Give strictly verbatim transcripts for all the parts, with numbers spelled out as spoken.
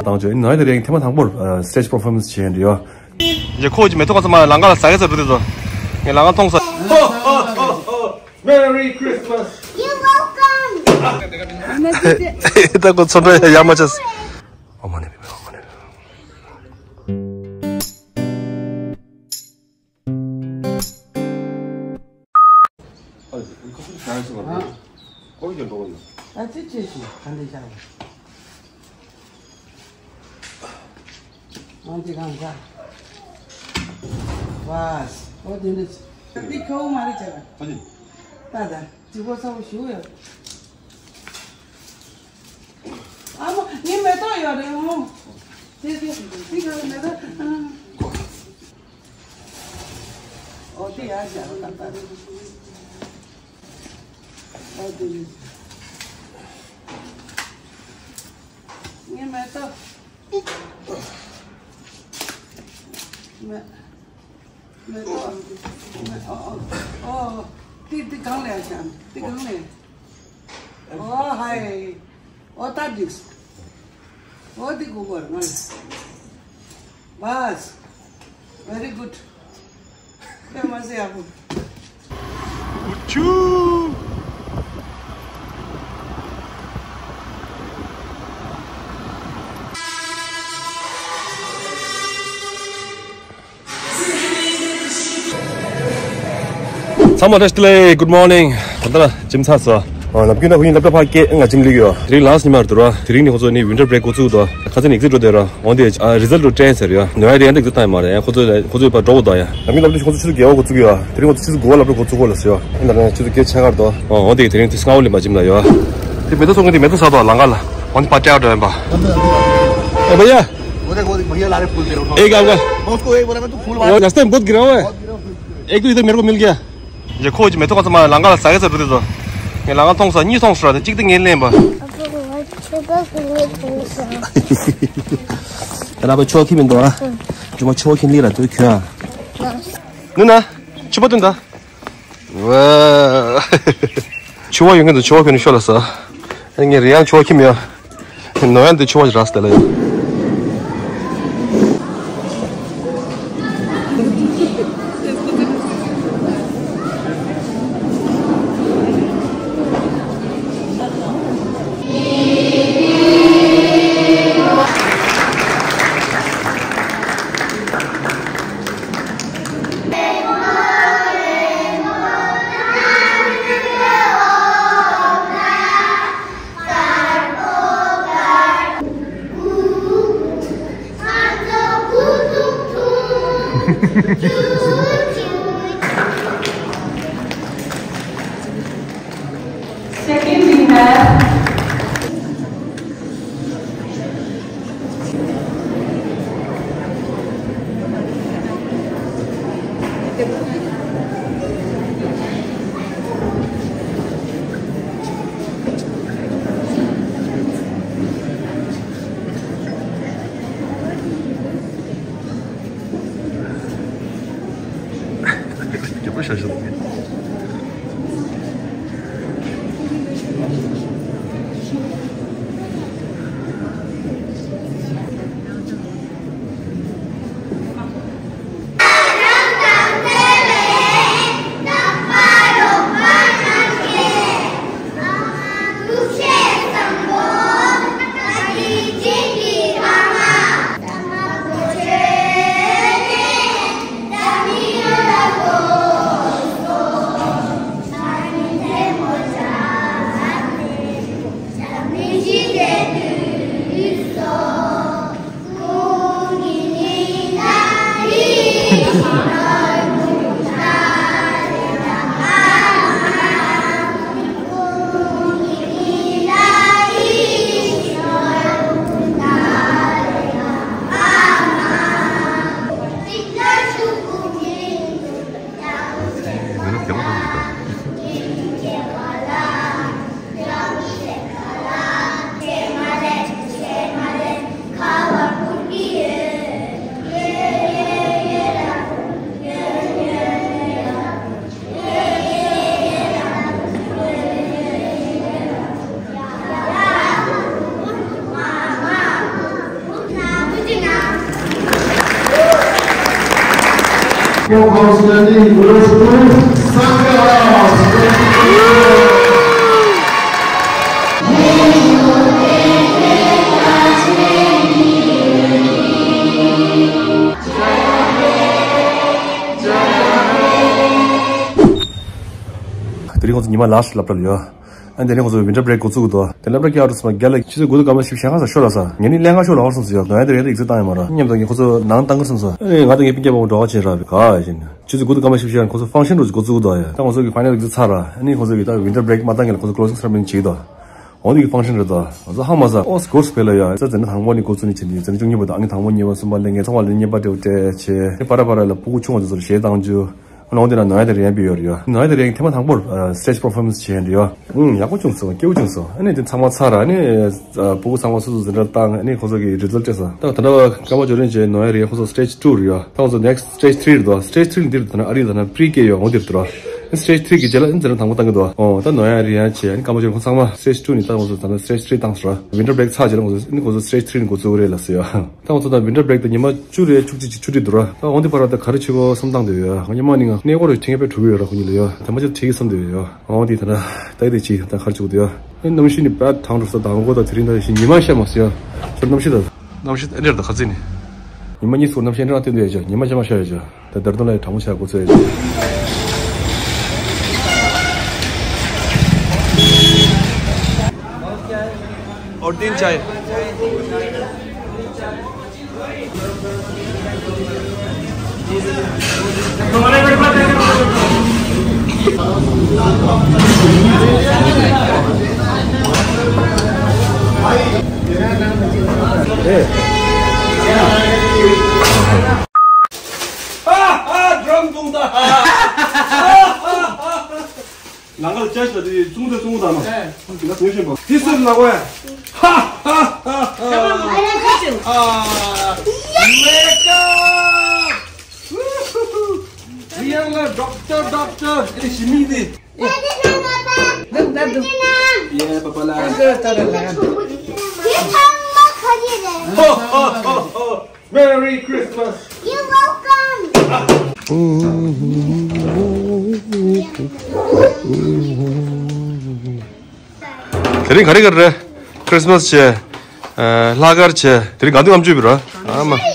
བཏང་བྱས་ནོ་ཡ་དེ་རིང་ཐེངས་མ་དང་པོར་སི་ཊེཇ་པར་ཕོར་མན་སི་བྱས་ཡིན་འདྲི་ཡོད། ཡ་ཁོ་ཅི་མེ་ཏོག་ཁ་ས་མ་ལང་ཀ་ལ་ཟ་གི་ཟ་འགྲོ་དེ་ཚོ། ངས་ལང་ཀ་མཐོང་ས། Merry Christmas. You're welcome. ད་ཁོ་ཚོ་འདྲ་ཡ་མ་ཆེས། ཨོ་མ་ནི་ཨོ་མ་ནི། ཨ་ཙི་ཅེ་ཞིག་ག་འདྲ་བཞག་ཨང་ཅི་གང་ག་ཝཱས། ཨོ་དེ་འདྲ་འདི་ཁྱོ་བོ་མ་རེད་ཅེ་ག་ད་ད་ཅི་གོ་ཚ་བོ་ཞུ་ཡོད། ཨ་མ་ངའི་མེ་ཏོག་ཡོད་རེད་ཨོ། དེ་དེ་དེ་ག་མེ་ཏོག་ཨོ་དེ་ཡ་ཞག་ད་ད་རེད། ཨོ་དེ་རེད། ངའི་མེ་ཏོག་མེ་མེ་ཏོག་མེ་ཨོ་ཨོ་ཨོ། དེ་དེ་གང་ལས་ཞག་དེ་གང་ལས། ཨོ་ཧའི། ཨོ་ད་འགྲིགས། ཨོ་འདི་གོ་གོ་ར་ང་ལ། བཱས། Very good. ཁྱོད་མ་ཟེར་ཡག་པོ། ཨུ་ཆུ། ཚང་མ་བཀྲ་ཤིས་བདེ་ལེགས། Good morning. ད་ལྟ་ལ་ཇིམ་ཚར་སོང་། ཨ་ནམ་རྒྱུན་ན་ཁོ་གཉིས་སློབ་གྲྭ་ཕར་སྐྱེལ། ང་ཇིམ་སླེབས་ཡོད། དེ་རིང་ལཱ་སི་ཊི་ཉི་མ་རེད་འདུག་ར། དེ་རིང་ནི་ཁོ་ཚོ་ནི་ཝིན་ཊར་བྷི་རེག་འགོ་བཙུགས་འདུག་ཁ་སང་ནི་ཨེག་ཛིཊ་རེད་འགྲོ་བསྡད་ར། འོན་ཏེ་རི་ཛལ་ཊི་ཊེན་ཟེར་ཡ། ནོ་ཡ་རི་ཡ་འདི་ཚོ་བཏང་ཡ་མ་རེད། ཁོ་ཚོ་ཁོ་ཚོ་ཕར་འགྲོ་དགོས་འདུག་ཡ། ནམ་རྒྱུན་སློབ་གྲྭ་ཁོ་ཚོ་ཆུ་ཚོད་བརྒྱད་པ་འགོ་བཙུགས་ཡོད། དེ་རིང་ཁོ་ཚོ་ཆུ་ཚོད་དགུ་པ་སློབ་གྲྭ་འགོ་བཙུགས་གོ་ལ་ཟེར་ཡ། ཨ་ནི་ཆུ་ཚོད་བརྒྱད་ཕྱེད་ཀ་རེད་འདུག་ཨོ་འོན་ཏེ་དེ་རིང་དུས་སྔ་བོ་ལས་མ་ཇིམ་ལ་ཡོད། དེ་མེ་ཏོག་སོང་གི་དེ་མེ་ཏོག་ཟ་དོ་ལང་ཀ་ལ། འོན་ཏེ་ཕར་སྐྱེལ་འགྲོ་ཡིན་པ། ཨོ་བྷ་ཡ། वो देख, वो देख, भैया ला रहे फूल तेरे को। एक आपका। मैं उसको एक बोला, मैं, तू फूल वो मार। रास्ते में बहुत गिरा हुआ है। बहुत गिरा फूल। एक तो इधर मेरे को मिल गया। ཡ་ཁོ་ཅི་མེ་ཏོག་ཁ་ས་མ་ལང་ཀ་ལ་ཟ་གི་ཟ་འགྲོ་དེ་ཚོ། ངས་ལང་ཀ་མཐོང་ས་གཉིས་མཐོང་སོང་ར། དེ་གཅིག་དེ་ངས་ལེན་པ། ད་ལ་བ་ཆོག་གི་མི་འདུག་ཨ། ཇུ་མ་ཆོག་གི་ལི་ར་དུ་ཁྱོད་ཨ། ནུ་ན། ཆུ་པ་ཏུན་ད། ཆུ་བ་ཡོད་མཁན་དུ་ཆུ་བ་ཁྱོད་ནི་ཤོ་ལ་ས། ངས་རི་ཡང་ཆུ་བ་ཁྱིམ་ཡོད། ནོ་ཡང་དུ་ཆུ་བ་ར་སྟེ་ལ་ཡོད། Second winner. Outstanding versus Saka. དེ་རིང་ཁོང་ཚོ་ཉི་མ་ལ་སླེབས་ལ་ཡོད། ཨ་ནི་དེ་ནས་ཁོ་ཚོ་ཝིན་ཊར་བྷི་རེག་འགོ་ཚུགས་འདུག་དེ་སླེབས་ར་སྐྱེལ་འགྲོ་སོང་། རྒྱ་ལ་ཆུ་ཚོད་དགུ་དང་སྐར་མ་བཞི་བཅུ་ཞེ་ལྔ་ཙམ་ཤོར་ལ་ས། ངས་ནི་ཀླད་ཁ་ཤོར་ལ་ཧོར་སོང་ཟེར་ཡོད། ནོ་ཡ་དེ་རེད་ཨེག་ཛིཊ་བཏང་ཡོད་མ་རེད། སྙམ་དང་ངས་ཁོ་ཚོ་ནང་བཏང་གི་སོང་ཟེར། ཨ་ནི་ང་དང་ངའི་སྤུན་ཀྱག་པོ་འགྲོ་ག་ཕྱིན་ར་བི་ག་ཡ་ཕྱིན། ཆུ་ཚོད་དགུ་དང་སྐར་མ་བཞི་བཅུ་ཞེ་ལྔ་ཁོ་ཚོ་ཕང་ཤན་འགྲོ་འགོ་ཚུགས་འདུག་ཡ། ད་ང་ཚོ་གི་ཕའི་ནལ་ཨེག་ཛིཊ་ཚར་ར། ཨ་ནི་ཁོ་ཚོ་གི་ད་ཝིན་ཊར་བྷི་རེག་མ་བཏང་གི་ལ་ཁོ་ཚོ་ཀློ་སིང་སེ་རེ་མོ་ནི་བྱེད་ཀྱི་འདུག་འོ་འདི་གི་ཕང་ཤན་རེད་དོ། ང་ཚོ་ཧང་མ་ས། ཨོ་སི་ཀོར་སི་ཕེ་ལ་ཡ། ས་ཛི་ནི་དང་པོ་ནས་འགོ་ཚུགས་ནས་བྱེད་འདི་ཡོད། ཛི་ནི་བཅུ་གཉིས་པ་དང་ཨ་ནི་དང་པོ་གཉིས་པ་གསུམ་པ་ལས་ངས་ཚང་མ་ལ་བརྙན་པར་སྤྲད་སྤྲད་བྱས། ཨ་ནི་པ་ར་པ་ར་ལ་སྤུ་གུ་ཆུང་བ་དེ་ཚོར་གཞས་བཏང་རྒྱུ། ཨ་ནི་འོ་དེ་ན་ནོ་ཡ་དེ་རེད་ཨེག་ཛིཊ་ཡོད་རེད་ཡ། ནོ་ཡ་དེ་རེད་ཨེག་ཛིཊ་ཐེངས་མ་དང་པོར་སི་ཊེཇ་པར་ཕོར་མན་སི་བྱས་འདི་ཡོད། ཨུམ་ཡག་པོ་བྱུང་སོང་། སྐྱིད་པོ་བྱུང་སོང་། ཨ་ནི་དེ་ཚང་མ་ཚར་ར། ཨ་ནི་སྤུ་གུ་ཚང་མ་སོ་སོ་འཛིན་གྲྭ་བཏང་། ཨ་ནི་ཁོ་ཚོ་གི་རི་ཛལ་སྤྲད་སོང་། ད་ད་ལྟ་སྐར་མ་བཅུ་རིང་བྱས་ནོ་ཡ་རེད་ཡ། ཁོ་ཚོ་སི་ཊེཇ་ཊུ་རེད་ཡ། ད་ཁོ་ཚོ་ནེག་སི་ཊི་སི་ཊེཇ་ཐི་རི་རེད་དོ། སི་ཊེཇ་ཐི་རི་འདིར་ད་ན་ཨ་རི་ད་ན་པི་རི་ཀེ་ཡོད། འོ་འདིར་དུ་ར། སི་ཊེཇ་ཐི་རི་གི་རྗེས་ལ་ཨིན་ཛི་ན་དང་པོ་བཏང་གི་འདུག་ཨོ་ད་ནོ་ཡ་རི་ཡ་བྱས། ཨ་ནི་སྐར་མ་བཅུ་རིང་ཁོ་ཚང་མ་སི་ཊེཇ་ཊུ་ནས་ད་ཁོ་ཚོ་ད་ན་སི་ཊེཇ་ཐི་རི་བཏང་སོང་ར། ཝིན་ཊར་བྷི་རེག་ཚར་རྗེས་ལ་ཁོ་ཚོ་ཨ་ནི་ཁོ་ཚོ་སི་ཊེཇ་ཐི་རི་ནས་འགོ་བཙུགས་རེད་ལ་ཟེར་ཡ། ད་ང་ཚོ་ད་ཝིན་ཊར་བྷི་རེག་དང་ཉི་མ་བཅུ་རེ་བཅུ་གཅིག་ཅིག་ཆུ་ཊི་འདུག་ར། ད་འོ་འདི་བར་ད་ག་རེ་བྱེད་དགོས་བསམ་བཏང་བསྡད་ཡོད། ང་ཉི་མ་ནི་ང་གནས་སྐོར་རེ་ཁྲིད་མཁན་དཔེ་འགྲོ་གི་ཡོད་ར། ཁོ་ཉི་མ་ནི་ང་གནས་སྐོར་རེ་ཁྲིད་ཀྱི་བསམ་བསྡད་ཡོད། འོ་འདི་ད་ན་ད་ཡི་དེ་ཅི་ད་ག་རེ་བྱེད་དགོས་འདུག་ཡ། ཨེ་གནམ་གཤིས་ནི་དཔེ་གྲང་འགྲོ་ས། དང་པོ་ད་དེ་རིང་ད་ཞིག་ཉི་མ་ཤར་མ་སོང་ཡ། ཁྱོད་གནམ་གཤིས་ད། གནམ་གཤིས་ཨེ་འདྲ་ད་ག་ཚོད་ནི། ཉི་མ་གཉིས་སུ་གནམ་གཤིས་ཨེ་འདྲ་སྟོན་དུ་ཡ་ཅག་ཉི་མ་ཤར་མ་ཤར་ཡ་ཅག་ད་ད་རུང་ལ་ཡ་གྲང་མོ་ཆགས་འགོ་ཚོད་ཡ་ཅག་ཨོ་ཏིན་ཅའི། ལང་ཀར་ཅེས་ལ་དེ་ཙུང་ཏེ་ཙུང་དང་ན། དེ་སུ་ལ་གོ་ཡ། ཧ་ཧ་ཧ་ཧ། ཨ། མེ་ཀ། རི་ཡང་ལ་ཌོག་ཊར་ཌོག་ཊར་ཨེ་ཞི་མི་དེ། ཡེ་པ་པ་ལ། ཧོ་ཧོ་ཧོ་ཧོ། Merry Christmas! You're welcome! དེ་རིང་ག་རེ་ག་རེ་རེད། ཁྲིས་མས་བྱས། ཨ། ལྷག་དཀར་བྱས། དེ་རིང་ག་དུས་ཨམ་ཅོག་བི་ར། ཨ་མ། ཤེས་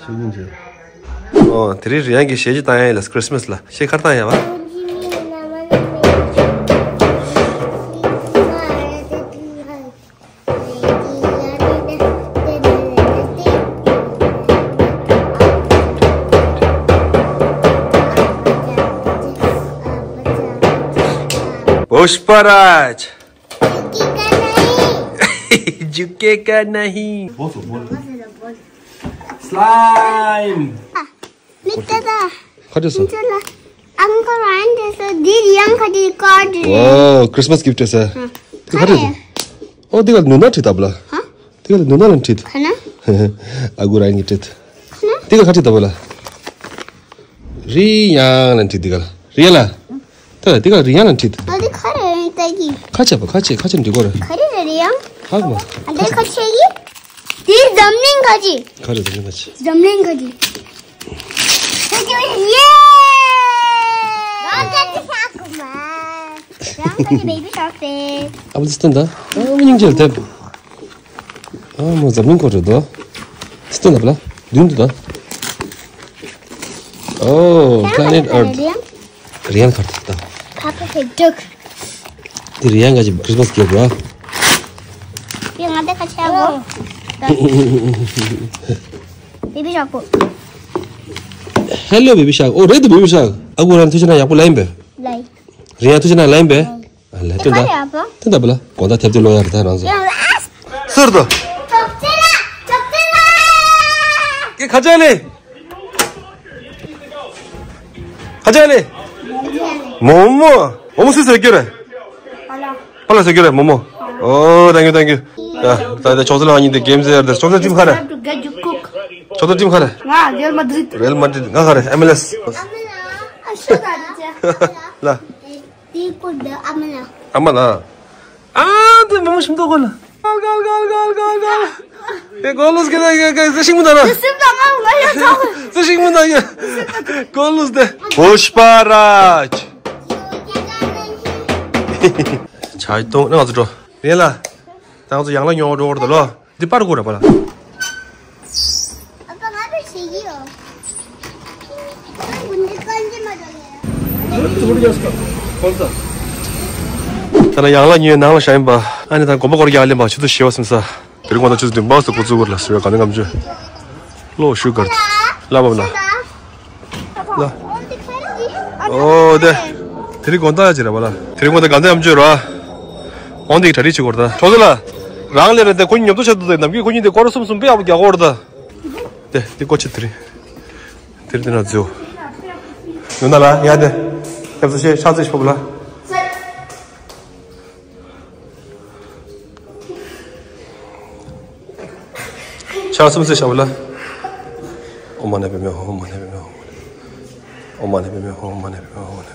ཀྱིན་བྱས། ཨོ། དེ་རིང་རི་ཡང་གི་གཞས་ཅིག་བཏང་ཡ་ཡིན་ལ། ཁྲིས་མས་ལ་གཞས་ག་རེ་བཏང་ཡ་བ། पुष्पराज। झुकेगा नहीं। झुकेगा नहीं। बोल, बोल। Slime. Mister Da. खा दे सर। Mister Da. अंकल आएंगे सर। दीदी अंकल जी कार्ड। Wow, Christmas gift है सर। हाँ। तू खा दे। खा दे। ओ, दिगल नुना ठीक था बोला। हाँ? दिगल नुना लन ठीक। खाना? अगुराइन की ठीक। खाना? दिगल खा ठीक था बोला। रियांग लन ठीक दिगल। रियला। ད་དེ་ག་རི་ཡང་ལ་ཁྲིད། ཨ་དེ་ག་རེ་རེད་ད་གི། ཁ་ཆེ་པ་ཁ་ཆེ་ཁ་ཆེ་འདི་གོ་རེད། ག་རེ་རེད་རི་ཡང་། ཧ་གོ་མ། ཨ་དེ་ཁ་ཆེ་གི། དེ་འཛམ་གླིང་ཁ་ཆེ། ག་རེ་འཛམ་གླིང་ཁ་ཆེ། འཛམ་གླིང་ཁ་ཆེ། དེ་དེ་ཡེ། རང་ག་དེ་ཧ་གོ་མ། རང་ག་དེ་བེ་བི་ཤར་ཀ་རེད། ཨ་བ་དེ་སྟོན་ད། ཨ་སྙིང་རྗེ་ལ་དེབ། ཨ་མོ་འཛམ་གླིང་སྐོར་རེད་དོ། སྟོན་ད་བ་ལ། མདུན་དུ་ད། ཨོ། Planet Earth། རི་ཡང་ཁར་ཐུག་ད། Papa Pig Duck། དེ་རི་ཡང་ག་ཅིག་Christmas gift ར། དེ་ང་དེ་ཁ་ཆེ་བོ། Baby Shark པོ། Hello Baby Shark། ཨོ་རེད་དེ་Baby Shark། ཨ་ཁུ་རང་ཐུགས་རྗེ་ཆེ་ན་ཡག་པོ་ལ་ཡིན་པས། ལ་ཡིན། རི་ཡང་ཐུགས་རྗེ་ཆེ་ན་ལ་ཡིན་པས། ཨ་ལས་དོན་དག་དོན་དག་པ་ལ་དགོང་དག་ཐེབས་ཏེ་ལོ་ཡ་རེད་ད་རང་ཚོ། ཟུར་དུ། ཀྱེ་ཁ་ཆེ་ལེ། ཁ་ཆེ་ལེ། མོ་མོ། མོ་མོ་སུས་བཟོས་རྒྱུ་རེད། ཕ་ལ་བཟོས་རྒྱུ་རེད་མོ་མོ། ཨོ། Thank you, thank you. ཡ། ད་ལྟ་ཆོག་ཚ་ལ་ཉིན་དེ་གེམ་ཟེར་ཡར་དེ་ཆོག་ཚ་ཊིམ་ག་རེ། ཆོག་ཚ་ཊིམ་ག་རེ། ང་Real Madrid། Real Madrid། ང་ག་རེ། M L S། ལ། དེའི་སྐོར་དུ་ཨ་མ་ལ། ཨ་མ་ལ། ཨ་དེ་མོ་མོ་ཤིང་ཏོག་གོ་ལ། དེ་གོ་ལུས་ཀྱི་ན་ཡ་ག་ཟེ་ཤིང་མི་འདུག་ན། སེམས་དང་ང་ང་ཡ་ཚ། ཟེ་ཤིང་མི་འདུག་ཡ། གོ་ལུས་དེ། Pushpa Raj། ཆ་གཏོང་ན་ང་ཚོ་འགྲོ། རེད་ལ། ད་ང་ཚོ་ཡང་ལ་ཉོ་འགྲོ་བར་དུ་ལོ། འདི་པར་གོ་ར་པ་ལ། ཨ་ཕ་ང་ཕ་ཤེས་ཀྱི་ཡོད། ད་ལ་ཡང་ལ་ཉོས་ནང་ལ་ཤ་ཡིན་པ། ཨ་ནི་ད་དགོན་པ་སྐོར་རྒྱག་ལེན་པ་ཆུ་ཚོད་བཞི་པ་སིམ་ས། དེ་རིང་དགོང་དག་ཆུ་ཚོད་བདུན་པ་སུ་འགོ་བཙུགས་བར་ལ་ཟེར་བའི་ག་ནས་ངམ་ཆུ། ལོ་ཤུ་གར། ལ་བབ་ལ། ལ། ཨོ་དེ། དེ་རིང་དགོང་དག་ཅི་ར་བ་ལ། དེ་རིང་དགོང་དག་ག་འདྲ་ཡམ་ཆུ་ར། འོང་དེ་གྲ་སྒྲིག་བྱེད་དགོས་ར་ད། གྲོགས་ཚོ་ལ། རང་ལས་ར་དེ་ཁོ་གཉིས་ཉོབ་ཏོ་ཆགས་འདུག་དེ་ནམ་རྒྱུན་ཁོ་གཉིས་དེ་སྐོར་གསུམ་གསུམ་པེ་ཡག་པོ་རྒྱག་གོ་ར་ད། དེ་དེ་ཀོ་ཆེ་དེ་རིང་། དེ་རིང་དེ་ན་ཛོ། ཡོད་ན་ལ་ཡ་དེ། ཁྱབ་ཚོ་ཤེས་ཤག་ཚེ་ཤོབ་ལ། ཕྱག་གསུམ་གསོལ་བྱ་བ་ལ། ཨོཾ་མ་ཎི་པདྨེ་ཧཱུྃ། ཨོཾ་མ་ཎི་པདྨེ་ཧཱུྃ། ཨོཾ་མ་ཎི་པདྨེ་ཧཱུྃ། ཨོཾ་མ་ཎི་པདྨེ་ཧཱུྃ། ཨོཾ་མ་ཎི་པདྨེ་ཧཱུྃ།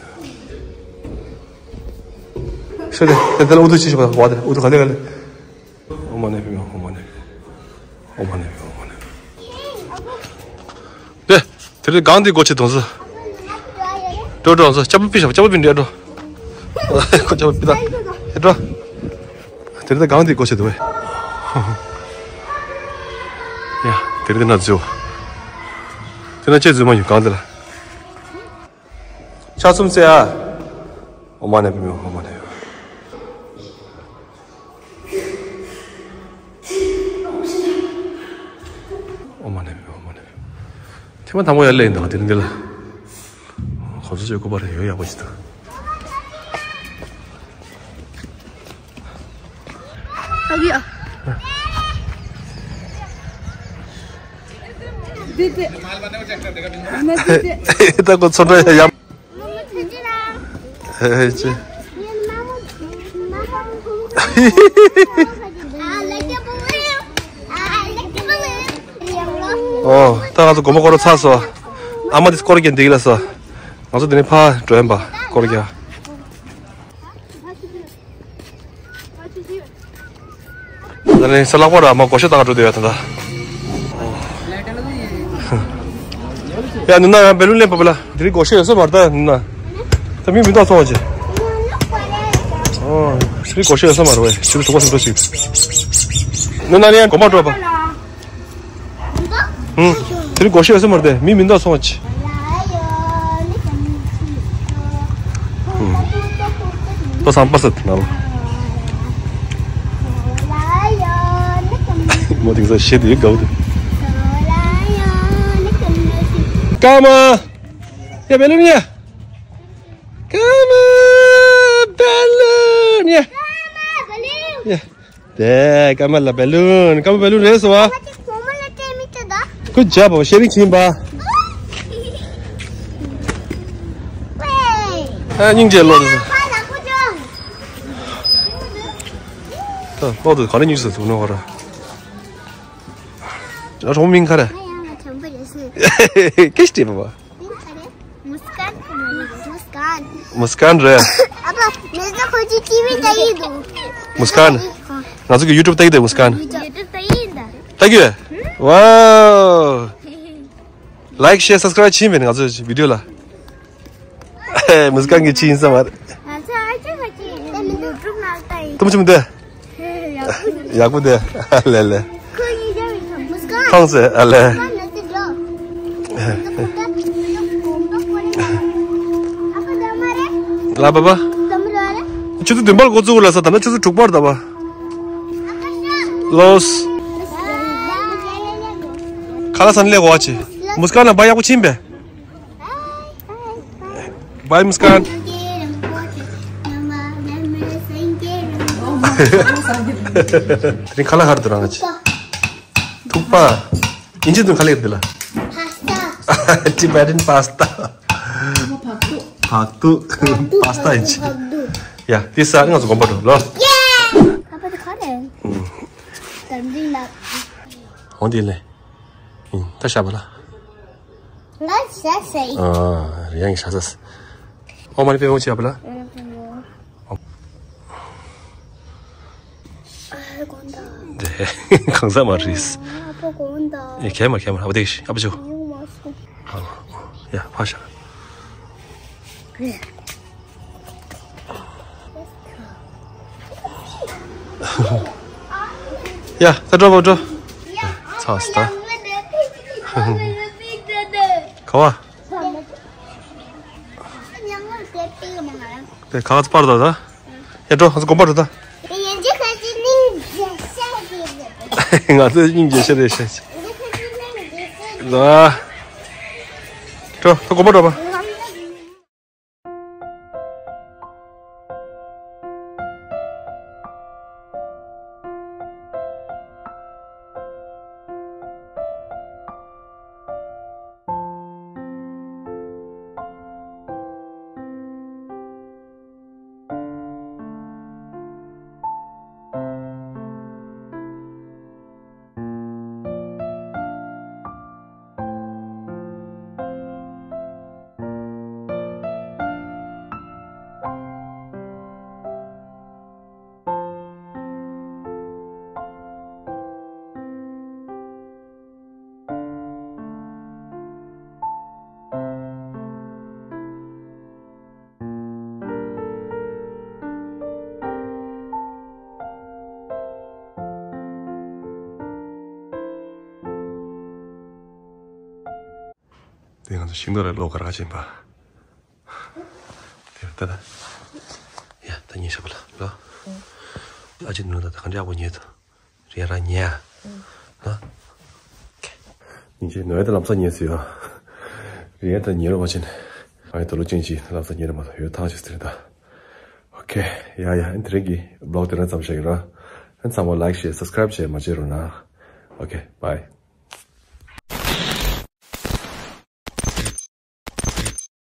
ཤོད་དེ། དེ་ལ་ཨུ་ཐུ་ཅི་ཞིག་བ་དེ། ཨུ་ཐུ་ག་ལེ་ག་ལེ། ཨོཾ་མ་ཎི་པདྨེ་ཧཱུྃ། ཨོཾ་མ་ཎི་པདྨེ་ཧཱུྃ། ཨོཾ་མ་ཎི་པདྨེ་ཧཱུྃ། ཨོཾ་མ་ཎི་པདྨེ་ཧཱུྃ། དེ། དེ་རིང་གང་དེ་སྒོ་ཕྱེ་དོང་ཟེར། འགྲོ་འགྲོ་ཟེར། ཅ་པ་པི་ཤ། ཅ་པ་པི་འདྲ་འགྲོ། ཁོ་ཅ་པ་པི་ད། ཧེ་འགྲོ། དེ་རིང་གང་དེ་སྒོ་ཕྱེ་དོ་བས། ཡ། དེ་རིང་ན་ཛུ། དེ་ན་ཅེ་ཛུ་མ་ཡོད་གང་དེ་ལ། ཕྱག་གསུམ་གསོལ་ཨ། ཨོཾ་མ་ཎི་པདྨེ་ཧཱུྃ། ཨོཾ་མ་ཎི་པདྨེ་ཧཱུྃ། ཨོཾ་མ་ཎི་པདྨེ་ཧཱུྃ། ཨོཾ་མ་ཎི་པདྨེ་ཧཱུྃ། ཐེངས་མ་དང་པོ་ཡར་སླེབས་ཡིན་ད་དེ་རིང་འདི་ལ། ཁོ་ཚོ་ཚོའི་སྐུ་པར་ཡོད་ཡག་པོ་ཞིག་འདུག་ཨ་གི་ཨ། དེ་དེ། ད་ཁོ་ཚོ་འདྲ་ཡ་ཡ། ཨེ་ཅེ། ཨོ། ད་ང་ཚོ་དགོན་པ་སྐོར་ཚར་སོང་། ཨ་མ་དེ་སྐོར་རྒྱག་འདི་ལ་སོང་། ང་ཚོ་དེ་ནས་ཕར་འགྲོ་ཡིན་པ་སྐོར་རྒྱག་ད་ནི་ས་ལག་པ་ར་མ་སྒོར་གཞས་བཏང་འགྲོ་དེ་ཡོད་ད་ད། ཡ་ནུ་ན་ཡང་བེ་ལུན་ལེན་པ་པ་ལ། དེ་རིང་སྒོར་གཞས་ཡོད་ས་མ་རེད་ད་ནུ་ན། ད་མི་མི་འདུག་ཚོང་བ་ཅི། ཨོ། དེ་རིང་སྒོར་གཞས་ཡོད་ས་མ་རེད་བས། ཞུ་གི་ཐུག་པ་སུ་འགྲོ་ཞིག་ནུ་ན་ནི་ཡང་སྒོར་མ་འགྲོ་བ། ཧུམ། དེ་རིང་སྒོར་གཞས་ཡོད་ས་མ་རེད་དེ། མི་མི་འདུག་ཚོང་བ་ཅི། ཧུམ། ཏོ་སང་པ་སད་ནང་ལ། མོ་དེང་སང་གཞས་དེ་དགའ་བོ་དེ། ཀ་མ། ཡ་བེ་ལུན་ཡ། ཀ་མ། བེ་ལུན་ཡ། ཡ། དེ་ཀ་མ་ལ་བེ་ལུན། ཀ་མ་བེ་ལུན་རེད་སོ་བ། ཁོ་ཇ་བ་ཤེ་རིང་ཆིན་པ། ཨ་སྙིང་རྗེ་ལོ་དེ། ད་ལོ་དེ་ག་རེ་སྙིང་རྗེ་ཟེར་ཐུག་ནོ་ག་ར། ང་རང་མིང་ག་རེ། ང་ཡང་ང་བྱམས་པ་རེད་ཟེར། ཀེ་ཤི་ཏི་བ་བ། མིང་ག་རེ། མུ་སྐན། མུ་སྐན། མུ་སྐན་རེད། ཨ་ཕ། མེ་ཟ་ཁོ་ཅི་ཊི་ཝི་ལྟ་ཡི་འདུག་མུ་སྐན། ང་ཚོ་གི་ཡུ་ཊུབ་ལྟ་གི་འདུག་མུ་སྐན། ཡུ་ཊུབ་ལྟ་ཡི་འདུག་ལྟ་གི་ཡོད། ཝའོ། ལའིཀ་ཤེར་སབ་སི་ཀ་རའིབ་བྱིན་པས་ང་ཚོ་བི་ཌིའོ་ལ། མུ་སྐན་གི་ཅི་ཡིན་ས་མ་རེད། ང་ཚོ་ཨ་ཅག་ཨ་ཅག་ཡུ་ཊུབ་ནང་ལྟ་ཡི། ཏུམ་ཆུམ་དེ། ཡག་པོ་དེ། ལེ་ལེ། ཁོང་ཚེ་ཨ་ལེ། ལ་བ་བ། ཆུ་ཚོད་བདུན་པར་འགོ་བཙུགས་ལ་ས་ད་ན་ཆུ་ཚོད་དྲུག་པར་ད་བ། ལོས། ཁ་ལག་ཟ་ནས་སླེབས་གོ་བ་ཆེ། མུ་སྐན་ལ་བ་ཡག་པོ་ཕྱིན་པས། བའི་མུ་སྐན། དེ་རིང་ཁ་ལག་ཧར་དུ་རང་ཆེ། ཐུག་པ། ཨིན་ཇི་དུ་ཁ་ལག་དེ་ལ། Tibetan pasta། བག་ཐུག་པ་སི་ཏ་ཨིན་ཇི། ཡ་དེ་ས་ང་ཚོ་དགོན་པ་འགྲོ་ལོ། ཨ་ཕ་དེ་ག་རེ། འོང་དེ་ལེ། ད་ཤ་བ་ལ། ང་ཤ་ཟ་ཡི། ཨ། རེད་ཡང་ཤ་ཟ། ཨོཾ་མ་ཎི་པདྨེ་ཧཱུྃ་བྱས་པ་ལ། ཨ་དགོན་ད། གང་ཟག་མ་རེད། ཨ་ཕ་གོང་ད། ཨེ་གས་མ་གས་མ་ཨ་ཕ་དེ་ཤི་ཨ་ཕ་ཆུ། ཡོང་མ་སོང་། ཡ་ཕ་ཤ། ཡ་ད་འགྲོ་བ་འགྲོ། ཚང་སྟ། ག་བ། དེ་ག་ཚོད་པར་དོ་ད། ཡ་འགྲོ་ང་ཚོ་དགོན་པར་འགྲོ་ད། ང་ཚོ་སྙིང་རྗེ་ཤ་རེད་ཤ། ལ། འགྲོ་ད་དགོན་པར་འགྲོ་བ། དེ་ང་ཚོ་ཤིང་ཏོག་རེ་ལོ་གར་ག་ཕྱིན་པ། དེ་ལྟ་ད། ཡ་ད་ཉེ་ཤ་པ་ལ་ལོ། ཨ་ཅེ་ནུ་ད་ད་ག་འདྲ་ཡག་པོ་ཉེ་ད། རེ་ར་ཉེ་ཡ། ལོ། ཉིན་ཅིག་ནོ་ཡ་ད་ལམ་སང་ཉེ་སུ་ཡོ། རེ་ཡ་ད་ཉེ་རོ་མ་ཕྱིན། ཨ་ཡ་ད་ལོ་ཅན་ཅིག་ལམ་སང་ཉེ་རོ་མ་ད་ཡོད་ཐང་ཅིག་སྟེར་ད། ཨོ་ཁེ། ཡ་ཡ་ཨན་དེ་རིང་གི་བི་ལོག་དེ་རང་ཙམ་བཤད་ཡོད་ར། ཨན་ཚང་མ་ལའིག་ཤེར་སབ་སི་ཀ་རེབ་བྱས་མ་བརྗེད་རོགས་གནང་། ཨོ་ཁེ་བྷའི།